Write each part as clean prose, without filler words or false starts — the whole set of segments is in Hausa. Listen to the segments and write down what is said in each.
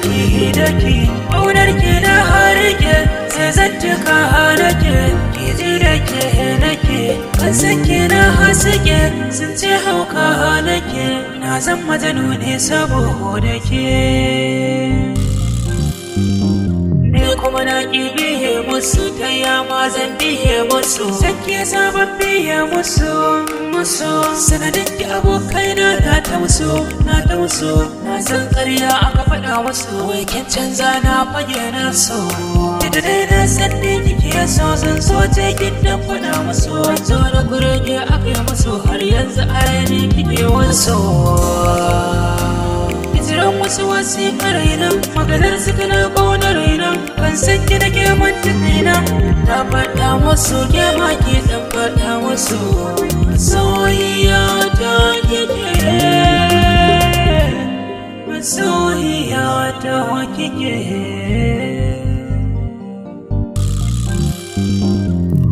daki daki, ƙaunar ki na harke sai zantuka nake, ki ji da ke nake, kan sake na haske sun ce hauka nake, na zan majanu ne saboda ke. Ni kuma na ƙi biye musu, ta yama zan biye musu, sake sabon biye musu musu. Sanadin ki abokaina na ta musu, na ta musu, na san ƙarya aka faɗa musu, wai kin canza na fage na so. Da dai na san ni kike so, zan so ce kin dan faɗa musu, zo na kurege aka yi musu, har yanzu a raini kike wasu. Jiran wasu wasiƙa raina, maganar su tana ƙona raina, ban san ki nake manta kaina, na faɗa musu ke ma ki dan faɗa musu. Masoyiya ta kike, masoyiya ta kike.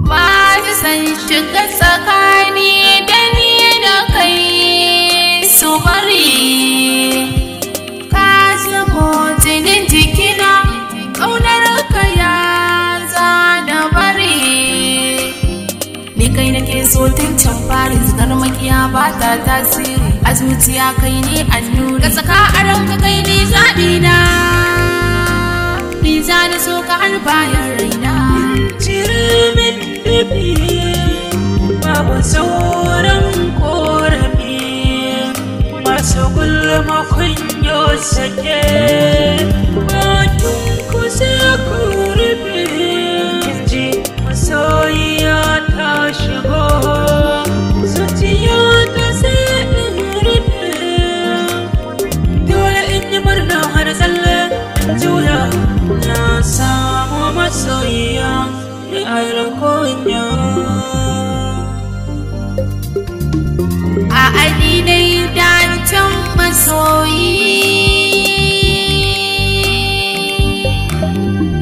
Ba ta san shiga tsakani da ni da kai su bari. Ka zamo jinin jikina, ƙaunar ka ya zana bari. Ni kai nake so tun can fari, zigar makiya ba ta tasiri. A zuciya kai ne annuri, ka saka a ranka kai ne zaɓina. Ni za na so ka har bayan raina. Cire min dafi, babu sauran korafi, masu gulma kun yo sake, bakin ku sai ku rufe. Kin ji masoyiya ta shigo, zuciya ta sai in rufe. Dole in yi murna har tsalle in juya, na samu masoyiya mai alkunya. A addinai dacen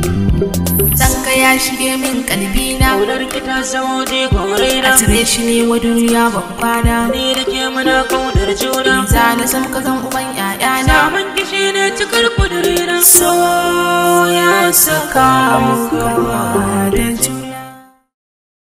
masoyi, sanka ya shige min kalbina. Kaunar ki ta zamo jigon raina, A cire shi ne wa duniya ban kwana. Ni da ke muna kaunar juna, Za na san ka zan uban 'ya'yana. Samun kishi ne cikar kudurina. So ya saka mu kama da juna.